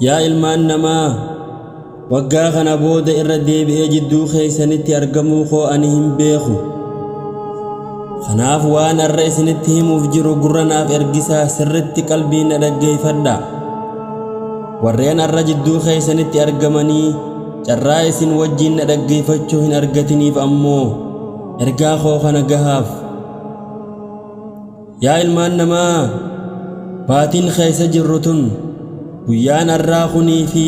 Yaa ilmaan namaa, waggaa kana booda irra deebi'ee jidduu keeysanitti argamuu koo ani hin beeku. Kanaaf waan arra isinitti himuuf jiru gurra naaf ergisaa sirritti qalbiin na dhaggeeyfadhaa. Warreen arra jidduu keeysanitti argamanii carraa isin wajjiin na dhaggeeyfachuu hin argatiniif ammoo ergaa koo kana gahaaf. Yaa ilmaan namaa, baatiin keessa jirru tun, guyyaan arraa kunii fi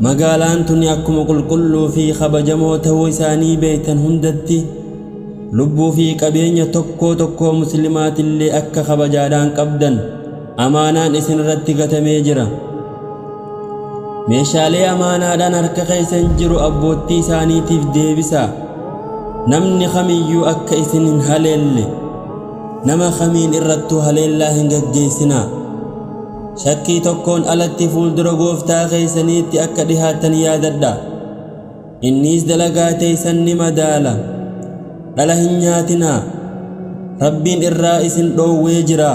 magaalaan tuni akkuma qulqulluu fi kabajamoo ta'uu isaanii beektan hundatti lubbuu fi qabeenya tokkoo tokkoo muslimaatillee akka kabajaadhaan qabdan amaanaan isin irratti gatamee jira. Meeshaalee amaanaadhaan harka keessan jiru abboottii isaaniitiif deebisaa. Namni kamiyyuu akka isin hin haleelle nama kamiin irrattuu haleellaa hin gaggeessinaa. Shakkii tokkoon alatti fuuldura gooftaa keessaniitti akka dhihaattan yaadadhaa. Inniis dalagaa teessan ni madaala. Dhala hin nyaatinaa. Rabbiin irraa isin dhoowwee jira.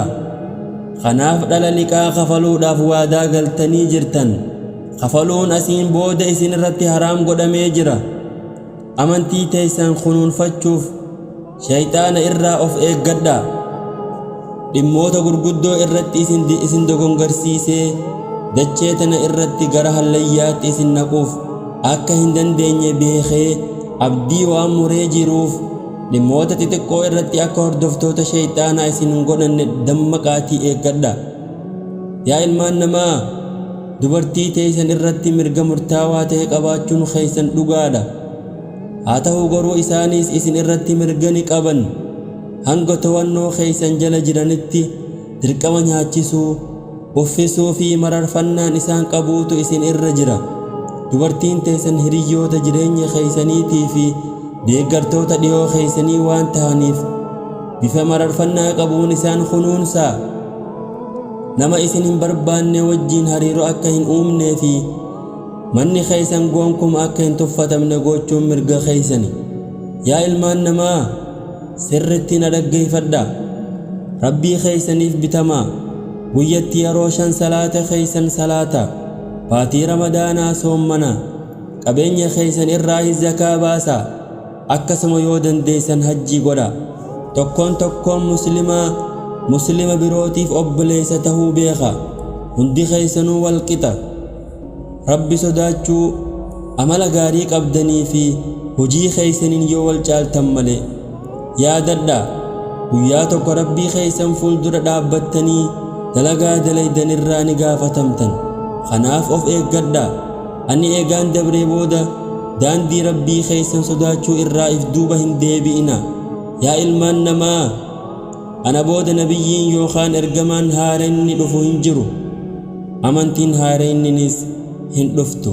Kanaaf dhala liqaa kafaluudhaaf waadaa galtanii jirtan. Kafaluun asiin booda isin irratti haraam godhamee jira. Amantii teessan kunuunfachuuf shayxaana irraa of eeggadhaa. Dhimmoota gurguddoo irratti isin dogongarsiisee dachee tana irratti gara hallayyaatti isin naquuf akka hin dandeenye beekee abdii waan muree jiruuf dhimmoota xixiqqoo irratti akka hordoftoota shayxaanaa isin hin godhanne dammaqaatii eeggadhaa. Yaa ilmaan namaa, dubartii teessan irratti mirga murtaawaa ta'e qabaachuun keessan dhugaadha. Haa ta'u garuu isaanis isin irratti mirga ni qaban. Hanga to'annoo keessan jala jiranitti dirqama nyaachisuu, uffisuu fi mararfannaan isaan qabuutu isin irra jira. Dubartiin teessan hiriyyoota jireenya keessaniitii fi deeggartoota dhiyoo keessanii waan tahaniif bifa mararfannaa qabuun isaan kunuunsaa. Nama isin hin barbaanne wajjiin hariiroo akka hin uumnee fi manni keessan goonkuma akka hin tuffatamne gochuun mirga keessani. Yaa ilmaan namaa, sirritti na dhaggeeffadhaa. Rabbii keessaniif bitamaa. Guyyatti yeroo 5 salaata keessan salaataa. Baatii Ramadaanaa soommanaa. Qabeenya keessan irraahis zakaa baasaa. Akkasuma yoo dandeessan hajjii godhaa. Tokkoon tokkoon muslimaa muslima birootiif obboleessa tahuu beekaa. Hundi keessanuu wal qixa. Rabbi sodaachuu, amala gaarii qabdanii fi hojii keessaniin yoo wal caaltan malee. Yaadadhaa, guyyaa tokko Rabbii keessan fuuldura dhaabbattanii dalagaa dalaydan irraa ni gaafatamtan. Kanaaf of eeggadhaa. Ani eegaan dabree booda daandii Rabbii keessan sodaachuu irraa if duuba hin deebi'inaa. Yaa ilmaan namaa! Ana booda nabiyyiin yookaan ergamaan haarayni dhufu hin jiru. Amantiin haarayninis hin dhuftu.